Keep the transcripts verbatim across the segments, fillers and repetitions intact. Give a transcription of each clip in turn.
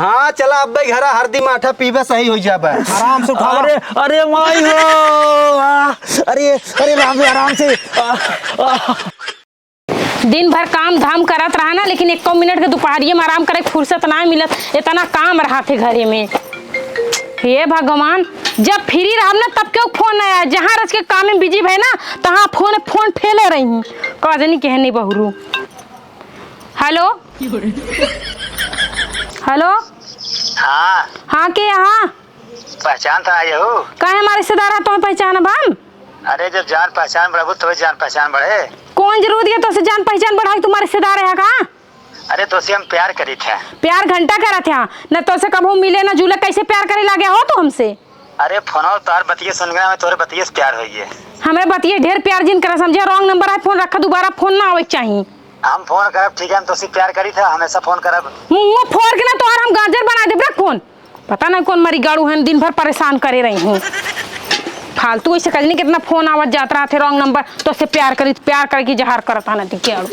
हाँ, चला अब्बे घरा हरदी माठा पीबे, सही होइ जाबे। आराम से उठावा। अरे, अरे माई हो, आ, अरे, अरे राम जी, आराम से। आ, आ। दिन भर काम धाम करत रहा ना, लेकिन एको मिनट के दुपहरिये में आराम करे के फुर्सत ना मिलत। इतना काम रहत है घरे में। हे भगवान, जब free रहब ना, तब केहू फोन ना आए। जहाँ रच के काम में busy भए ना, तहाँ फोन, फोन फेले रही। का जनी केहनी बहुरू। हेलो। हेलो। हाँ। हाँ, के यहाँ? पहचान था आए हो? काहे हमारे रिश्तेदार है, तुम्हें पहचान बा? अरे, जब जान पहचान बढ़ाबू, तबे जान पहचान बढ़े। कौन जरूरत है तोसे जान पहचान बढ़ाई, तुम्हारे रिश्तेदार है का? अरे, तोसे हम प्यार करी थे। प्यार घंटा करत है, न तोसे कबहू मिले, न जुले, कैसे प्यार करे लागे हो तू हमसे? अरे, फोनवा तार बतिये सुन गया, मैं तोरे बतिये से प्यार होइए। हमरे बतिये ढेर प्यार जिन करा समझे, wrong number है, फोन रखा, दोबारा फोन ना आवे के चाही। हम फोन करब, ठीक है, हम तोसे प्यार करी थे, हमेशा फोन करब। मुँह फोड़ के ना तोहार हम गाजर बना देब, रख फोन। पता नहीं कौन मरी गाड़ू है, दिन भर परेशान करे रही हूँ। फालतू ऐसे कजनी कितना फोन आवत जात रहा थे, wrong number, तोसे प्यार करी, प्यार करे की जहार करत है ना, दिखे आड़ू।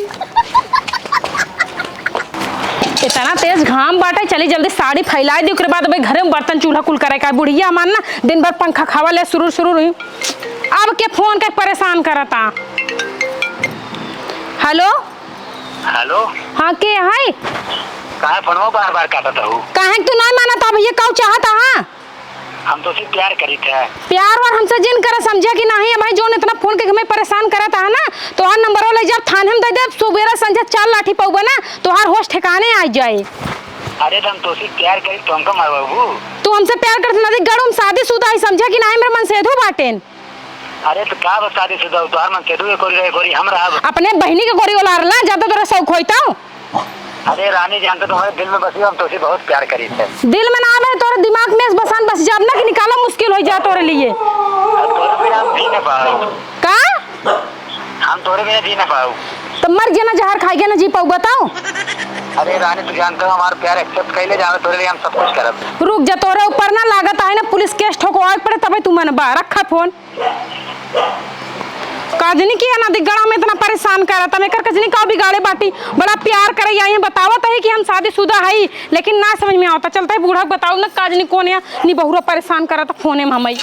इतना तेज घाम बाटे, चली जल्दी साड़ी फैलाए दी, ओकरे बाद भाई घरे में बर्तन चूल्हा कुल करे का। बुढ़िया हमार ना दिन भर पंखा खावा ले सुरुर सुरुर हुई। अब के फोन के परेशान करता। हेलो। हेलो। हाँ, के है? काहे फोनवा बार बार काटत हऊ? काहे तू नहीं मानत अब ये काऊ चाहत हा? हम तोसे प्यार करी थे। प्यार वार हमसे जिन करे समझे कि नहीं? अब भाई जोन इतना फोन के हमें परेशान करत हा ना, तोहार नंबरो ले जाब थाने हम दे देब, सुबेरा संझा चार लाठी पउबे ना, तोहार होश ठिकाने आ जाए। अरे तो हम तोसे प्यार करी तो हमका मरवाबू? तू हमसे प्यार करत नदी गड़ू हम शादीशुदा है समझे कि नहीं? मेरे मनसेधू बाटेन। अरे तो का बस शादीशुदा हो, तोहार मनसेधू एक ओरी रहे, एक ओरी हम रहब। अपने बहिनी के गोरी ओलार ला, ज्यादा तोरा शौक होई तो। अरे रानी, जानते तुम्हारे दिल में बसी, हम तोसे बहुत प्यार करी थे। दिल में ना आवे, तोरे दिमाग में बसान बस जाब ना कि निकाला मुश्किल हो जा तोरे लिए। अब तोरे बिना हम जी ना पाओ। का? हम तोरे बिना जी ना पाओ। तो मर जे ना, जहर खाई के ना जी पाऊ, बताओ। अरे रानी, तू जानते हो हमारा प्यार accept कर ले, जावे तोरे लिए हम सब कुछ करब। रुक जा, तोरे ऊपर ना लागत है ना, पुलिस case ठोकवाए के पड़े तबे तू मनबा। रखा फोन। काजनी की है ना दिगड़ा में इतना परेशान करत, हम एकर कजनी का बिगाड़े बाटी, बड़ा प्यार करे, यही बतावत है कि हम शादीशुदा हई, लेकिन ना समझ में आवता। चलते बूढ़ा के बताऊ ना काजनी कौन है, निबहुरा परेशान करत फोने में हमई।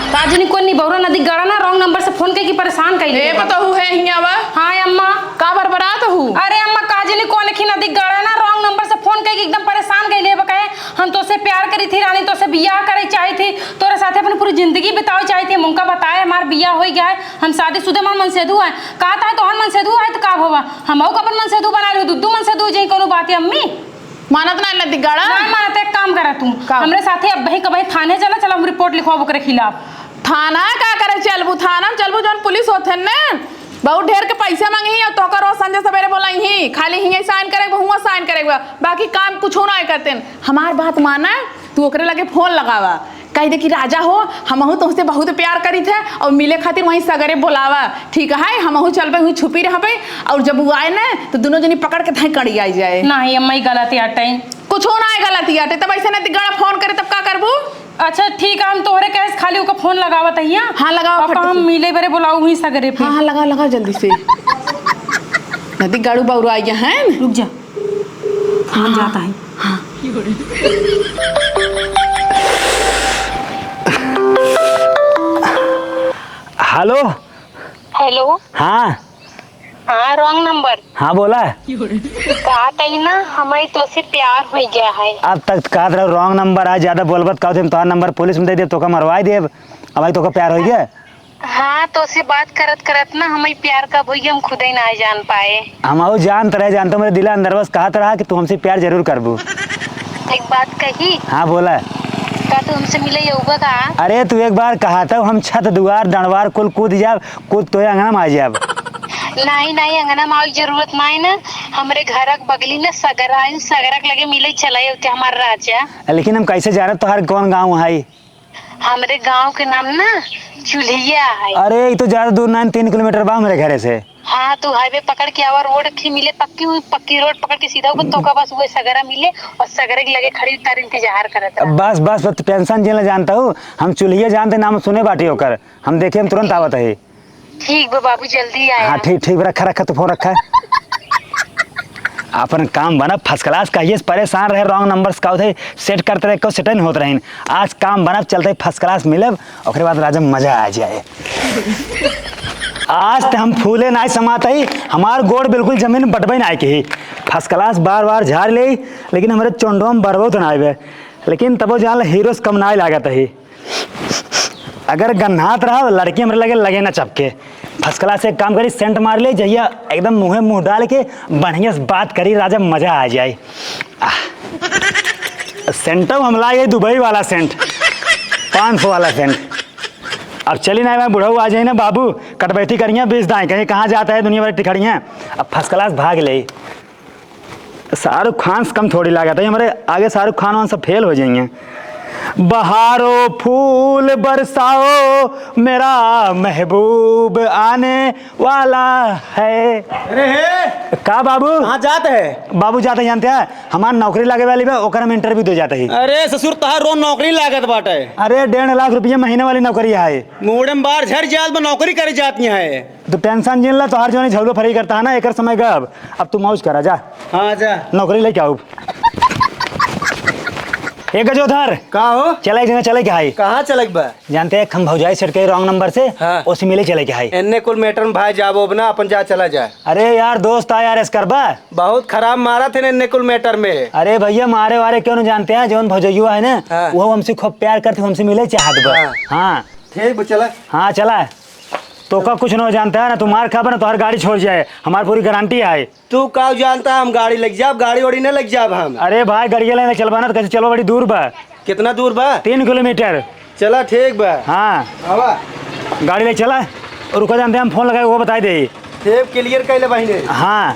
काजनी कौन निबहुरा ना दिगड़ा ना wrong number से फोन कई की परेशान कई ए, देबा। बताऊ है हियाँ बा? हाँ अम्मा। का बरबरात हू? अरे अम्मा काजनी कौन की ना दिगड़ा ना wrong number से फोन कई की एकदम परेशान कई लेबा कहे हम तोसे प्यार करी थी रानी, तोसे बियाह करे चाही थी, तोरे साथे अपनी पूरी जिंदगी बितावे चाही थी। हम उनका बताए हमार बियाह होई गया है, हम शादीशुदा, हमार मनसेधू है। कहत है तोहर मनसेधू है तो का भवा, हमहू का अपन मनसेधू बना लियो, दुद्दू मनसेधू जई कोनो बात है अम्मी। मानत ना नदी गाड़ा? ना मानत, एक काम करा तू, का? हमरे साथे अब बही कबही थाने चला, चला हम रिपोर्ट लिखवाबो ओकरे खिलाफ। थाना का करे चलबू? थाना में चलबू जौन पुलिस होथे ने, बहुत ढेर के पैसा मांगी और तोकर रोज संझा सवेरे बोलाई ही, खाली हियाँ साइन करे, हुआँ साइन करे, बाकी काम कुछो ना करते। हमार बात माना, तू ओकरे लगे फोन लगावा, कह दे कि राजा हो, हमहू तुमसे बहुत प्यार करी थे और मिले खातिर वहीं सगरे बोलावा, ठीक है? हमहू चलबे, वहीं छुपी रहबे और जब वो आए ना तो दोनों जनी पकड़ के धाई कड़ी आई जाए। नहीं अम्मा, ई गलत यार टाइम। कुछो ना है गलत यार, तब ऐसे ना गड़ा फोन करे तब का करबू? अच्छा ठीक है, हम तोहरे कहे से खाली ओकर फोन लगावत हिया। हाँ, लगाओ और फट कहम से। मिले बरे बोलाऊ हुई सगरे पे। हाँ, हाँ, लगाओ, लगाओ जल्दी से। नदी गाड़ू बाउरू आ गया है। रुक जा, फोन हाँ, जाता है। हाँ। हेलो। हेलो। हाँ। हाँ, wrong number। हाँ, बोला। कहत ही ना, हमें तोसे प्यार हो गया है। अब तक कहत रहो wrong number, आज ज्यादा बोलबत का होते, हम तोहार नंबर पुलिस में दे देब, तोका मरवाई देब। अब भाई तोका प्यार हो गया। हाँ, तोसे बात करत करत ना हमें प्यार कब होई हम खुदे ना जान पाए। हम अउ जानत रहे, जानते मेरे दिला अंदर बस कहत रहा कि तू हमसे प्यार जरूर करबू। एक बात कही। हाँ, बोला। का तू हमसे मिले अउबा का? अरे, तू एक बार कहा था, हम छत दुआर दड़वार कुल कूद जाब, कूद तोहे अंगना में आ जाब। नहीं, नहीं, अंगना में आवे के जरूरत नहीं ना। हमरे घर के बगली ना सगरा है, सगरा के लगे मिले चला अउते हमार राजा। लेकिन हम कैसे जानब तोहार कौन गाँव है? हमरे गाँव के नाम ना चुल्हिया है। अरे, ई तो ज्यादा दूर नहीं, तीन किलोमीटर बा हमरे घरे से। हाँ, तू highway पकड़ के आवा, रोड थी मिले पक्की हुई, पक्की रोड पकड़ के सीधा ऊपर तोका बस उहे सगरा मिले और सगरे के लगे खड़ी तार इंतजार करत रहा। बस, बस, बस, tension जिन ले जानता हूँ, हम चुल्हिया जानते, नाम सुने बाटी ओकर, हम देखे, हम तुरंत आवत है। ठीक बा बाबू, जल्दी आया। हाँ, ठीक, ठीक बा, रखा, रखा, तू फोन रखा। अपन काम बनब first class, कहिए से परेशान रहे, wrong number से का होत है, set करते रहे, कोई set नहीं होत रहीन। आज काम बनब, चलते first class मिलब, ओकरे बाद राजा मजा आ जाए। आज ते हम फूले नाई समात ही, हमार गोड़ बिल्कुल जमीन बटबे नाई की। First class बार बार झाड़ ले, लेकिन हमरे चोंडो में बरबो तो ना आवे। लेकिन तबो जान ला, हीरो से कम नाई लागत ही। अगर गन्हात रहा, लड़की हमरे लगे, लगे ना चपके। First class एक काम करी, scent मार ले, जहिया एकदम मुँहे मुँह डाल के बढ़िया से बात करी, राजा मजा आ जाए। आह। Scent हम लाई है दुबई वाला scent, पाँच सौ वाला scent। अब चली ना, मैं बुढ़ऊ आ जाए ना बाबू, कटबैती करिए, बीस दाएँ कहीं कहाँ जाता है दुनिया भर टिखड़िए। अब first class भाग ले। शाहरुख खान से कम थोड़ी लागत है, हमरे आगे शाहरुख खान वान सब फेल हो जाएंगे। बहारो फूल बरसाओ, मेरा महबूब आने वाला है। अरे हे! का बाबू? कहाँ जात है? बाबू जाते जानते हैं, हमार नौकरी लागे वाली बा, ओकर हम interview दे जाते ही। अरे ससुर, तहार रो नौकरी लागत बाटे। अरे डेढ़ लाख रुपया महीने वाली नौकरी है। मूड़े में बार झर जात बा, नौकरी करे जात नहीं है। तू tension जिन ला, तोहार जौन झौलो फरी करता है ना, एकर समय गब। अब तू मौज करा, जा। हाँ, जा। नौकरी लेके आऊ। ए गजोधर। का हो? चला एक जगह चले के हाई। कहाँ चले के बा? जानते हैं, हम भौजाई set कही wrong number से, हाँ। ओसे मिले चले के हाई। एन्ने कुल matter में भाई जाबो अब ना, अपन जा, चला जा। अरे यार, दोस्त आ यार, एस करबा। बहुत खराब मारा थे एन्ने कुल matter में। अरे भैया, मारे वारे क्यों नहीं जानते हैं, जौन भौजैया है ना, हाँ। वो हमसे खूब प्यार करते, हमसे मिले चाहत बा। हाँ। हाँ। ठीक बा, चला। हाँ, चला। तोका कुछ न जानता है ना, तू मार खाबा ना, तोहार गाड़ी छोड़ जाए, हमार पूरी गारंटी है। तू का जानता है, हम गाड़ी लग जाब, गाड़ी ओड़ी न लग जाब हम। अरे भाई, गाड़िया लेने चलबा ना, तो कैसे चलबा, बड़ी दूर बा। कितना दूर बा? तीन किलोमीटर। चला, ठीक बा। हाँ। आवा। गाड़ी ले चला, और रुका जानते हैं, हम फोन लगाए, वो बताई दे। ठीक, clear कैले बहिने। हाँ,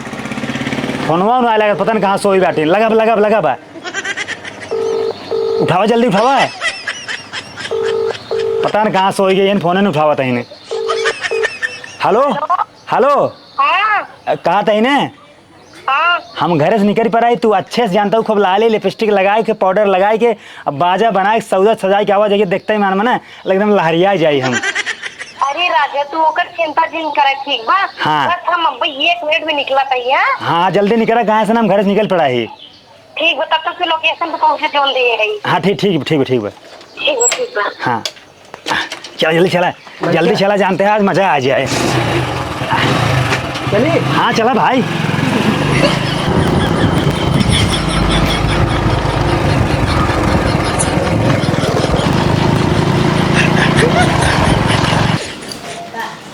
फोनवा उनवा लगा, पता न कहाँ सोई बाटे, लगा, लगा, लगा बा। उठावा, जल्दी उठावा। पता न कहाँ सोई गई, फोन न उठावा तहीने। हेलो, हेलो। हाँ। अ, कहा तहीने? हाँ। हम घरे से निकल पर आई, तू अच्छे से जानता हूँ, खूब लाली लिपस्टिक लगाए के, पाउडर लगाए के, अब बाजा बनाए के, सौदा सजाए के आवाज आइए, देखते ही मान मना एकदम लहरिया जाई हम। अरे राजा, तू ओकर चिंता जिन करे, ठीक बा? हाँ। बस हम अब एक मिनट में निकला तैयार। हाँ, जल्दी निकला, कहाँ से ना हम घरे से निकल पड़ा ही। ठीक बा, तब तक के location पे पहुँचे जोन दे रही। हाँ, ठीक, ठीक, ठीक बा, ठीक बा। ठीक बा, ठीक बा। हाँ, चला जल्दी चला, जल्दी चला, जानते हैं आज मजा आ जाए। चली? हाँ, चला भाई।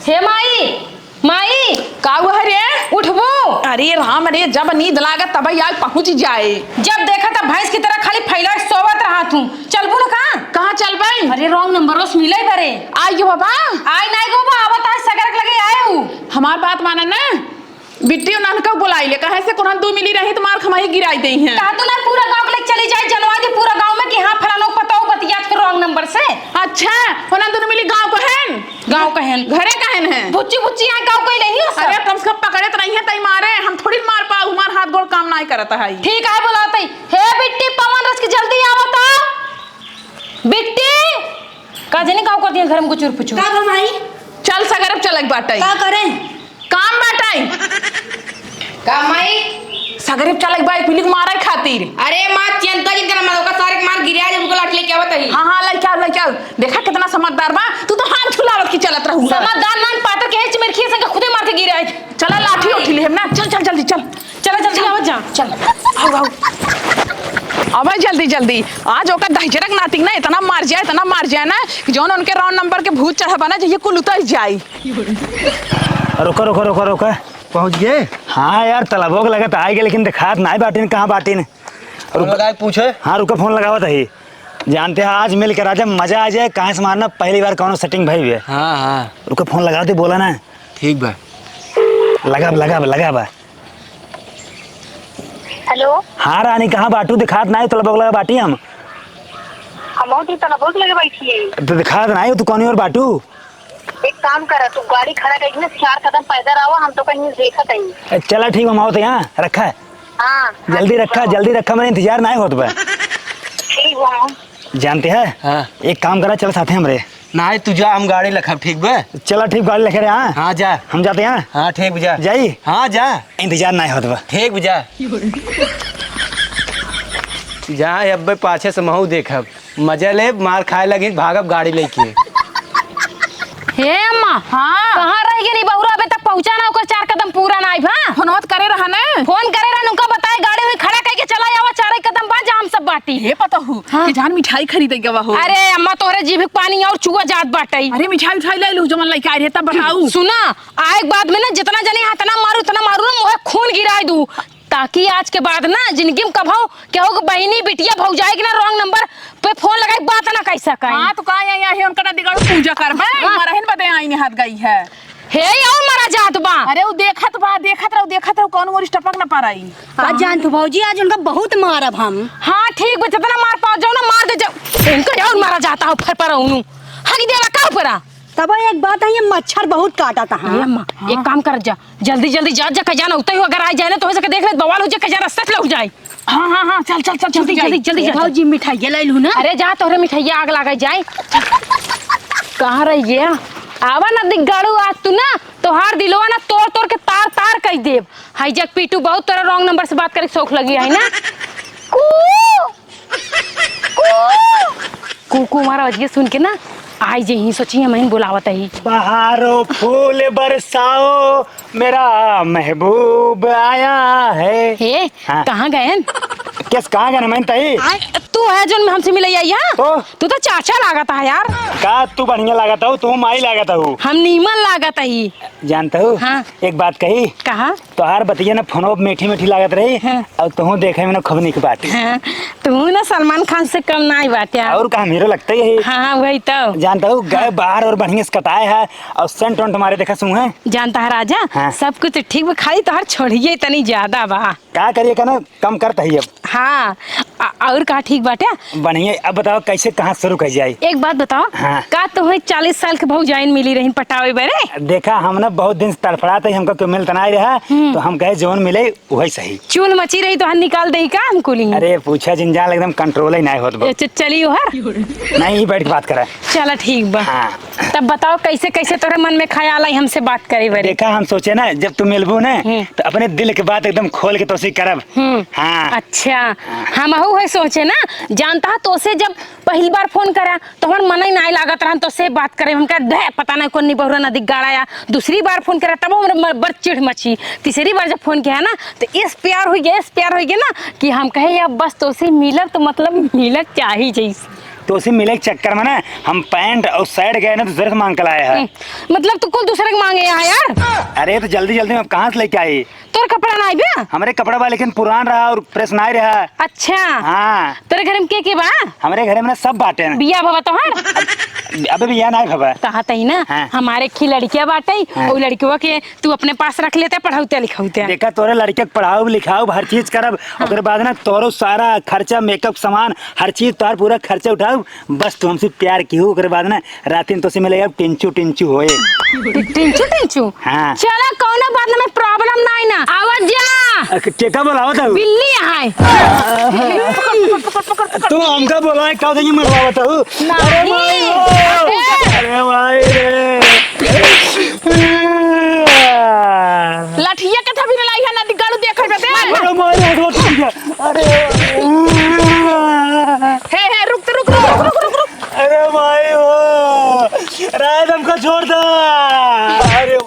हे माई, माई! का हुआ है रे? उठबू? अरे राम रे, जब नींद लागत तब आग पहुँच जाए। जब देखा तब भैंस की तरह खाली फैलाए सोवत रहा तू। चलबू न का? कहाँ चलबे? अरे wrong number से मिले बरे। आई गो बाबा। आई नाई गो बा, आवत है सगरक लगे आए हूँ। हमार बात माना ना, बिट्टी और ननका बुलाई ले, कहे से कोनन दू मिली रही तो मार खमाई गिराई दे हैं। कहा तू ना पूरा गाँव के लेके चली जाए, जनवा दे पूरा गाँव में कि हाँ फलानो पता हो बतियात के wrong number से। अच्छा, कोनन दू मिली गाँव को है? गाँव कहेन। घरे कहेन है? बुच्ची, बुच्ची, यहाँ गाँव कोई नहीं हो सब। अरे, कम से कम पकड़े तो नहीं है, तई मारे। हम थोड़ी मार पाऊ, हमार हाथ गोड़ काम नाई करत है। ठीक है, बुलाते ही। हे बिट्टी, पवन रस के जल्दी आवा तो। बिट्टी! का जनी गाँव कर दिया घर में गुचुर पुचुर। का बा माई? चल सगरब चलक बाटे। का करे? काम बाटे। का माई? सगरब चलक बा, एक मिली के मारे खातिर। अरे माँ, चिंता जिन करा, मैं ओका सारे के मार गिरा जब उनको लाठी लेके आवत ही। हाँ, हाँ, लेके आओ, लेके आओ। देखा कितना समझदार बा, तू तो हाथ झुलावत की चलत रहू। समझदार नान पातर के हेच मेरे खीस के खुदे मार के गिराए। चला लाठी उठी ले हम ना, चल, चल, जल्दी चल। चला जल्दी आवत जा। चल, आओ, आओ। अबे जल्दी, जल्दी। आज ओकर दहिजरक नातिक ना इतना मार जाए, इतना मार जाए ना कि जौन उनके wrong number के भूत चढ़ा बा ना, जे ये कुल उतर जाए। रुका, रुका, रुका, रुका। पहुँच गए? हाँ यार, तलबो के लगत आए गए, लेकिन देखात नाई बाटिन, कहाँ बाटिन? फोन रुका। लगाए पूछे? हाँ, रुका, फोन लगावत ही। जानते हैं, आज मिल के राजा मजा आ जाए, कहाँ से मारना, पहली बार कौनो setting भई हुए। हाँ, हाँ। रुका, फोन लगा दे, बोला ना। ठीक बा। लगा, लगा, लगा बा। हेलो। हाँ रानी, कहाँ बाटू? देखात नाई, तलबो के लगा बाटी हम। हम तो तलबो के लगे बैठी है। तो देखात नाई, तू कौनी और बाटू? एक काम करा, तू गाड़ी खड़ा करके ना चार कदम पैदल आवा, हम तो कहीं देखत हई। ए, चला ठीक बा, हम आवत यहाँ रखा है। हाँ, हाँ, जल्दी ठीक रखा, बा। जल्दी रखा, मेरा इंतजार ना होत बा। ठीक बा। जानते हैं? हाँ। एक काम करा, चल साथे हमरे। नाहीं, तू जा, हम गाड़ी लखब, ठीक बा? चला, ठीक, गाड़ी लखे रहे, हाँ? हाँ, जा। हम जाते हैं। हाँ, ठीक बा, जा। जाई? हाँ, जा। इंतजार नाहीं होत बा। ठीक बा, जा। जा, अब्बे पाछे से महू देखब। मजा लेब, मार खाए लगी, भागब गाड़ी लेके। हे अम्मा, हाँ। कहाँ रह गई बहुरा? अबे तक पहुँचा ना, ओकर चार कदम पूरा ना आइब, हाँ? फोन मत करे रहा ने। फोन करे रहा, उनका बताए, गाड़ी हुई खड़ा करके चला आवा, चार कदम बाद जा, हम सब बाटी। हे पतोहू, हाँ। कि जान मिठाई खरीदे गवा हो। अरे अम्मा, तोहरे जीभ के पानी और चुआ जात बाटे। अरे मिठाई उठाई ले लू, जवन लइका आई रहे, तब बताऊ। सुना, आए के बाद में ना, जितना जने हाथ ना मारू, उतना मारू ना, मुँहे खून गिराए दू। ताकि आज के बाद ना जिंदगी में कभो केहू के बहिनी, बिटिया, भौजाई के ना wrong number पे फोन लगाई, बात ना कह सके। हाँ, तो का यहाँ, यहाँ है उनका ना दिगाड़ू पूजा करबे, हाँ। मरहिन बदे आईने हाथ गई है। हे, और मरा जात बा। अरे, वो देखत बा, देखत रहो, देखत रहो, कौन मोरी टपक ना पाराई। का जान तू भौजी, आज उनका बहुत मारब हम। हाँ, ठीक बा, जितना मार पाओ, जाओ ना, मार दे, जाओ। इनका और मारा जाता हो, फर पर उनु। हगी देवा का ऊपरा? तब एक बात है, ये मच्छर बहुत काटा था, हाँ। ए अम्मा, हाँ। एक काम कर जा, जल्दी जल्दी जा, जा, कजान उतई हो, अगर आ जाए ना, तो हो सके देख ले, बवाल हो जाए, कजान रास्ता से लग जाए। हाँ, हाँ, हाँ, चल, चल, चल, जल्दी, जल्दी, जल्दी, जल्दी जा। भौजी, मिठाई ले लू ना? अरे जा, तोहरे मिठाइया आग लगा जाए। कहाँ रही गया? आवा ना दिग्गाड़ू, आज तू ना, तोहार दिलवा ना तोड़ तोड़ के तार तार कर देब। हाई जग पीटू, बहुत तोरा wrong number से बात करे के शौक लगी है ना? कू, कू, कू, कू मारा बजिया सुन के ना, आई जे ही सोची हम बोलावत ही। बहारो फूल बरसाओ, मेरा महबूब आया है। हे, हाँ। कहाँ गयन? किस, कहाँ गयन? मैं तही। तू है जोन हमसे मिले आई, हाँ? तो? तू तो चाचा लागत है यार। का तू बढ़िया लागत हो, तू माई लागत हो। हम नीमन लागत ही। जानत हो? हाँ। एक बात कही? कहा? तोहार बतिया ना फोनो पे मीठी मीठी लागत रही, हाँ। और तुहू देखे में ना खूब निक बाटे। हाँ, तुहू ना सलमान खान से कम ना ही बाटे। और का, हम हीरो लगते ही है। हाँ, हाँ, वही तो। जानत हो, गए हाँ। बाहर और बढ़िया से कटाए है, और सेंट वेंट मारे देखा सू है। जानता है राजा, हाँ। सब कुछ ठीक बा, खाली तोहार छोड़िए तनी ज्यादा बा। का करिए का ना, कम करत ही अब। हाँ, आ, और का ठीक बाटे? बढ़िया। अब बताओ कैसे, कहाँ शुरू कर जाए? एक बात बताओ, हाँ। का तुम्हें चालीस साल के भौजाइन मिली रही पटावे बरे? देखा, हम ना बहुत दिन से तड़फड़ात ही, हमका क्यों मिलत ना रहा, हम्म। तो हम कहे जौन मिले वही सही। चूल मची रही तो हम निकाल दे का हम कुली? अरे पूछा जिन जान, एकदम कंट्रोल ही नहीं होत बा। अच्छा, चलियो हर। नहीं, बैठ के बात करा। चला ठीक बा। हाँ। तब बताओ कैसे कैसे तोरे मन में ख्याल आई हमसे बात करे बरे? देखा, हम सोचे ना जब तू मिलबू ना, हम्म। तो अपने दिल के बात एकदम खोल के तोसे करब। हम्म। हाँ। अच्छा, हाँ। हमहू है सोचे ना, जानता है तोसे जब पहिल बार फोन करा तो हमार मन ही नाई लागत रहन तोसे बात करे। हमका दे पता नहीं कौन निबहुरा नदी गाड़ा या दूसरी बार फोन करा तब हमरे म-, बड़ चिढ़ मची। तीसरी बार जब फोन किया ना तो इस प्यार हो गया, इस प्यार हो गया ना कि हम कहे अब बस तोसे मिलब तो मतलब मिलब चाही जैसे। तोसे मिले के चक्कर में ना हम पैंट और शर्ट गए ना दूसरे से मांग के लाए हैं। हम्म, मतलब तू कुल दूसरे के मांगे यहाँ यार? अरे तो जल्दी जल्दी में अब कहाँ से लेके आई? तोर कपड़ा नाई बा? हमरे कपड़ा बा लेकिन पुरान रहा और प्रेस नाई रहा। अच्छा। हाँ। तोरे घर में के के बा? हमरे घर में ना सब बाटे हैं। बिया भवा तोहार? अबे बिया नाई भवा। कहा तही ना, हाँ। हमारे खी लड़किया बाटे, हाँ। और लड़कियों के तू अपने पास रख लेते, पढ़ौते लिखौते। देखा, तोरे लड़के के पढ़ाऊ लिखाऊ, हर चीज करब। हाँ। ओकरे बाद ना तोरो सारा खर्चा, मेकअप सामान, हर चीज तोहार पूरा खर्चा उठाऊ। बस तू हमसे प्यार की हो, ओकरे बाद ना रात दिन तोसे मिले अब टिंचू टिंचू होए। टि-, टिंचू टिंचू? हाँ। चला, कौनो बात ना, मैं प्रॉब्लम ना है ना। आवाज जा। अ, के-, केका बोलावत हऊ? बिल्ली है। तू हमका बोलाए, का देंगे मरवावत हऊ? नहीं। अरे भाई हो। ए। अरे भाई रे। लठिया के थपी लाई है, नदी गाड़ू देखे बे। अरे मारे, अरे, अरे। हे, हे, रुक, रुक, रुक। अरे भाई हो। राज हमको छोड़ दे। अरे।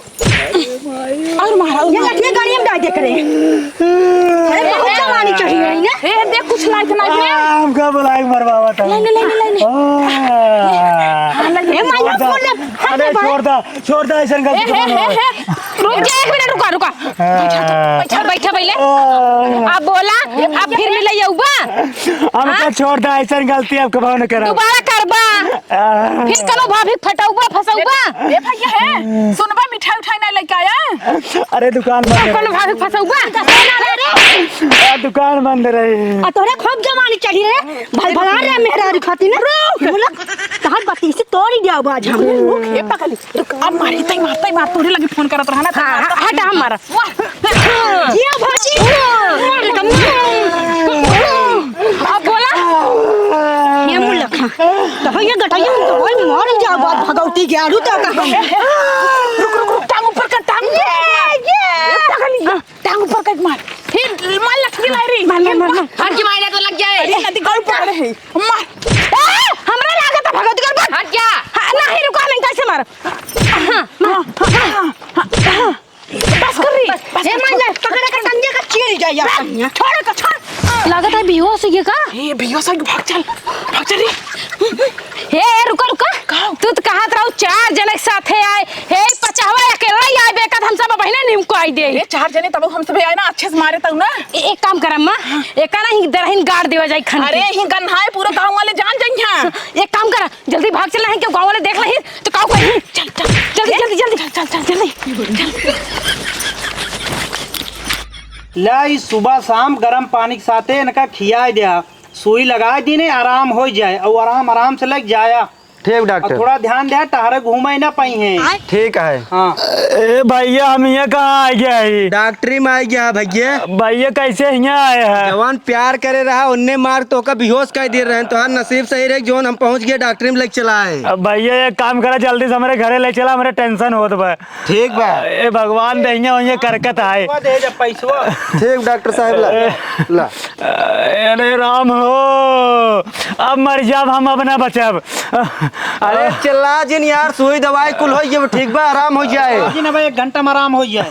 और मारा, और ये मारा। लठिया गाड़ी में डाल दे करे। अरे, बहुत जवानी चढ़ी रही ना। हे, देख, कुछ लायक नहीं है। आ, हमका बोलाए मरवावत है। नहीं, नहीं, नहीं, नहीं, नहीं। आ। हाँ, नहीं, ए, माई, छोड़ दे। फोन ले, फोन ले, अरे, भाई। छोड़ दे। छोड़ दे, ऐसन गलती ए, तो हे, ना हे, होए। हे, रुक जा, एक मिनट, रुका, रुका। हाँ। बैठा, बैठा, बैठा पहले। हाँ। अब बोला, अब फिर मिले यौबा? हमका हाँ? छोड़ दे, ऐसन गलती अब कबो न करब। दोबारा करबा? हाँ। फिर कनो भाभी फटौबा, फसौबा? ए भैया है, सुनबा मिठाई उठाई ना लेके आया? अरे दुकान बंद रहे। कनो भाभी फसौबा? आ, दुकान बंद रहे। आ तोरे खूब जवानी चढ़ी रे, भल भला रे मेहरारू खातिर ना। रुक। बोला, तहार बत्तीसी तोड़ी दिया आज हम। रुक, हे पगली, रुक, अब मारी, तई मार, तई मार, तोरे लगे फोन करत रहा ना, तई हाँ, मार। हाँ, हट, हम मारा। वाह। जिया भौजी। अब बोला। ये मुँह लखा। भैया गटैया, हम तो भाई मर जाब, बात भगवती के आड़ू तक हम। रुक, रुक, रुक, टांग ऊपर कर, टांग ऊपर कर। ये, ये। ये पकड़ ली। हाँ। टांग ऊपर कर, मार। फिर मार, लटकी मारी। मार, मार, मार, मार। हट की मारे तो लग जाए। अरे, नदी गल पकड़े है। मार। ए, हमरा लागत है भगवती कर, हट जा। हाँ, नहीं, रुको, हम इनका से मार। हाँ, मार। हाँ, हाँ, हाँ। बस कर रही। बस, बस, हे बस, मांजर, बस, पकड़ के बस। टंगे का चीर जाए यार। बस, छोड़ के, छोड़। लागत है बेहोश हो गया का? ए, बेहोश हो गया, भाग चल, भाग चल रे। हे, रुका, रुका। का? तू तो कहत रहू चार जने के साथे आए। हे, पचहवा अकेला ही आए बेटा, हम सब बहिने निम को आई दे। ए, चार जने तब हम सब आए ना, अच्छे से मारे तब ना। ए, एक काम कर अम्मा, हाँ। एका ना ही दरहिन गाड़ देवा जाई खन अरे, के। ही गन्हाए पूरा गाँव वाले जान जाई हैं। एक काम कर, जल्दी भाग चल, नहीं क्यों गाँव वाले देख लही तो का कही। चल, चल, जल्दी, ए? जल्दी, जल्दी। चल, चल, चल, जल्दी। ला, ई सुबह शाम गरम पानी के साथे इनका खियाए द्या, सुई लगाए दीने, आराम हो जाए, और आराम, आराम से लग जाया। ठीक और डॉक्टर। थोड़ा ध्यान दे, टहरे घूमे ना पाई हैं। ठीक है। हाँ। ए भैया, हम यहाँ कहाँ आ गया है? डॉक्टरी में आ गया है भैया। भैया, कैसे यहाँ आए हैं? जवान प्यार करे रहा, उनने मार तो का बेहोश कर दे रहे हैं। तोहार नसीब सही रहे, जोन हम पहुँच गए डॉक्टरी में लेके चला है। अब भैया, एक काम करा, जल्दी से हमारे घरे ले चला, हमारे टेंशन होत बा। ठीक बा। ए भगवान, दहिया वहिया करकत आए। पैसवा दे जा, पैसवा। ठीक डॉक्टर साहब, ला, ला। अरे राम हो, अब मर जाब हम, अब ना बचब। अरे चिल्ला जिन यार, सुई दवाई कुल हो, ये ठीक बा, आराम हो जाए। जी ना भाई, एक घंटा में आराम हो जाए।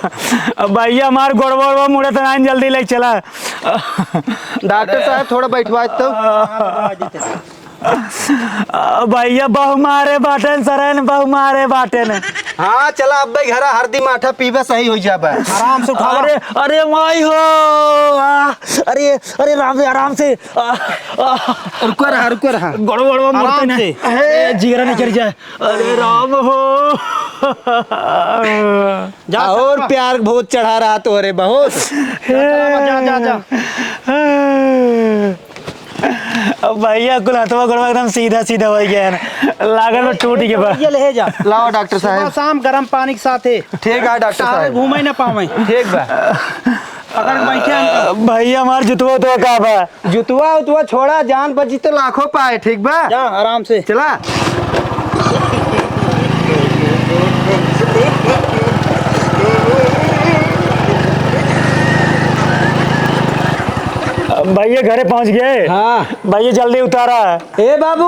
अब भैया हमार गोड़वा वोड़वा मुड़े तो नाइन, जल्दी ले चला। डॉक्टर साहब थोड़ा बैठवा तो। आ, भैया, बहु मारे बाटेन, सरन बहु मारे बाटेन। हाँ, चला अब्बे घरा हरदी माठा पीबे, सही हो जाबे। आराम से उठावा। अरे, अरे माई हो, आ, अरे, अरे राम रे, आराम से। आ, आ, रुको रहा, रुको रहा। गोड़वा, गोड़वा आराम मुड़ते से। ना। अरे, जिगरा निकल जाए। अरे राम हो। जा, और जा। प्यार बहुत चढ़ा रहा तो रे बहुत। जा, जा, जा, जा। अब भैया कुल हथवा गोड़वा एकदम सीधा सीधा हो गया है ना, लागल में टूट के बा। ये ले जा। लाओ डॉक्टर साहब। सुबह शाम गरम पानी के साथ है। ठीक है डॉक्टर साहब। घूमे ना पावे। ठीक बा। पकड़ के बैठे हैं। भैया हमार जुतवा तो का बा? जुतवा उतवा छोड़ा, जान बची तो लाखों पाए, ठीक बा? जा आराम से। चला। भैया घरे पहुंच गए। हाँ। भैया जल्दी उतारा। ए बाबू,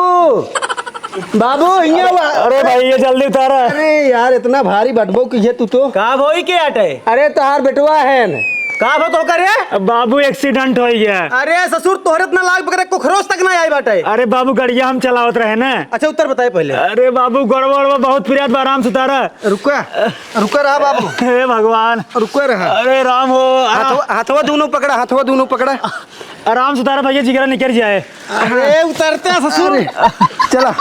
बाबू, हियाँ वा। अरे भैया जल्दी उतारा। अरे यार, इतना भारी बटबो की है तू तो। का भोई के आटे? अरे तोहार बेटवा है न। का भो तो करे? बाबू एक्सीडेंट हो गया। अरे ससुर, तोहरे इतना लाग पकड़े कुखरोस तक ना आई बाटे। अरे बाबू गड़िया हम चलावत रहे ना। अच्छा उत्तर बताए पहले। अरे बाबू गड़बड़ बा, बहुत पिरात बा, आराम से उतारा। रुका, रुका रहा बाबू। हे भगवान। रुका रहा। अरे राम हो, आ। हथवा, हथवा दोनों पकड़ा, हथवा दोनों पकड़ा। आराम से उतारा भैया, जिगरा निकल जाए। अरे उतरते हैं ससुर। अरे, चला।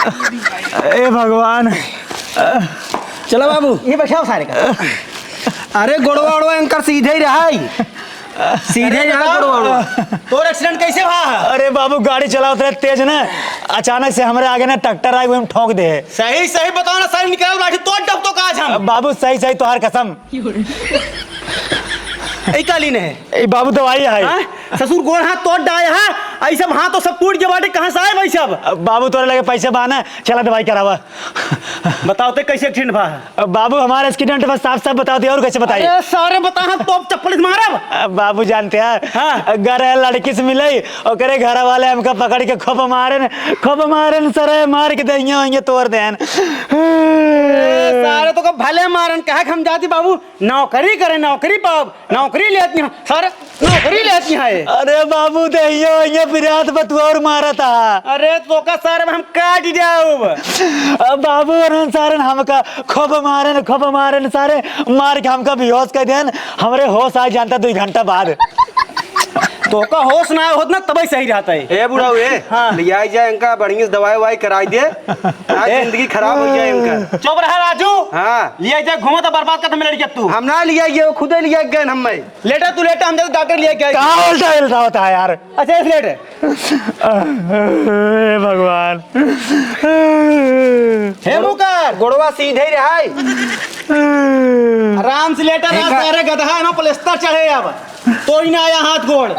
ए भगवान। चला बाबू। ये बैठाओ सारे का। अरे गोड़वा ओड़वा इनकर सीधे ही रहा है। सीधे ही रहा गोड़वा ओड़वा। तोर एक्सीडेंट कैसे भा? अरे बाबू गाड़ी चलावत रहे तेज ना, अचानक से हमरे आगे ना ट्रैक्टर आए, हम ठोक दे। सही सही बताओ ना, सारी निकाल लाठी तोड़ डब तो काज हम। बाबू सही सही तोहार कसम। ई का लीन है? ई बाबू दवाई है। हाँ? ससुर गोड़ हाथ तोड़ डाए है, ऐसे हाथ तो सब टूट गया बाटे, कहाँ से आए भाई सब? अब बाबू तोरे लगे पैसे बा ना, चला दवाई करावा। बताओ ते कैसे एक्सीडेंट भा है? अब बाबू हमारा एक्सीडेंट बस साफ साफ बताओ दे, और कैसे बताई? अरे सारे बता, हम तोप चप्पल से मारब। अब बाबू जानते हैं, हाँ। घर है लड़की से मिले, ओकरे घर वाले हमका पकड़ के खूब मारे न, खूब मारे न सरे, मार के दहिया वहिया तोड़ देन। ए, सारे तो को भले मारन, कहे हम जाती बाबू, नौकरी करे, नौकरी पाओ, नौकरी लेती हैं, सर, नौकरी लेती हैं। अरे बाबू, दहिया, ये पिरात बतुआ और मारा था। अरे, तो का सर में हम काट जाओ। अब बाबू, अरे सारे ने हमका खूब मारे न, खूब मारे न सारे, मार के हमका बेहोश कर देन। हमरे होश आ जानता दो घंटा बाद। तो का होश ना होत ना, तबे सही रहता है। ए बुढ़ऊ, ए, हाँ। ले आई जाए इनका, बढ़िया से दवाई ववाई कराई दे। आज ए। जिंदगी खराब हो जाए इनका। चुप रहा राजू। हाँ। ले आई जाए, घूमत बर्बाद कर दे लड़किया तू। हम ना ले आइए, वो खुदे ले आइ गए हम। लेटा तू लेटा, हम जाते डॉक्टर ले आए। कहाँ उल्टा उल्टा होता है यार? अच्छा, इस लेट। हे भगवान। हे मुकर। गोड़वा सीधे ही रहा है। आराम से लेटा रहा, सारे गधा है ना, प्लास्टर चढ़े अब। तो ही ना आया हाथ गोड़।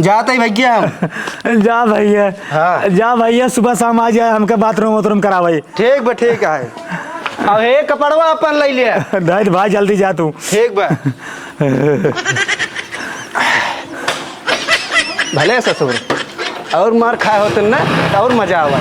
जात ही भैया हम। जा भैया। हाँ। जा भैया, सुबह शाम आ जाए, हमके बाथरूम वाथरूम करावे। ठीक बा, ठीक है। अब हे कपड़वा अपन ले लिया। धैर भाई, जल्दी जा तू। ठीक बा। भले ससुर, और मार खाए होते ना, तो और मजा आवा।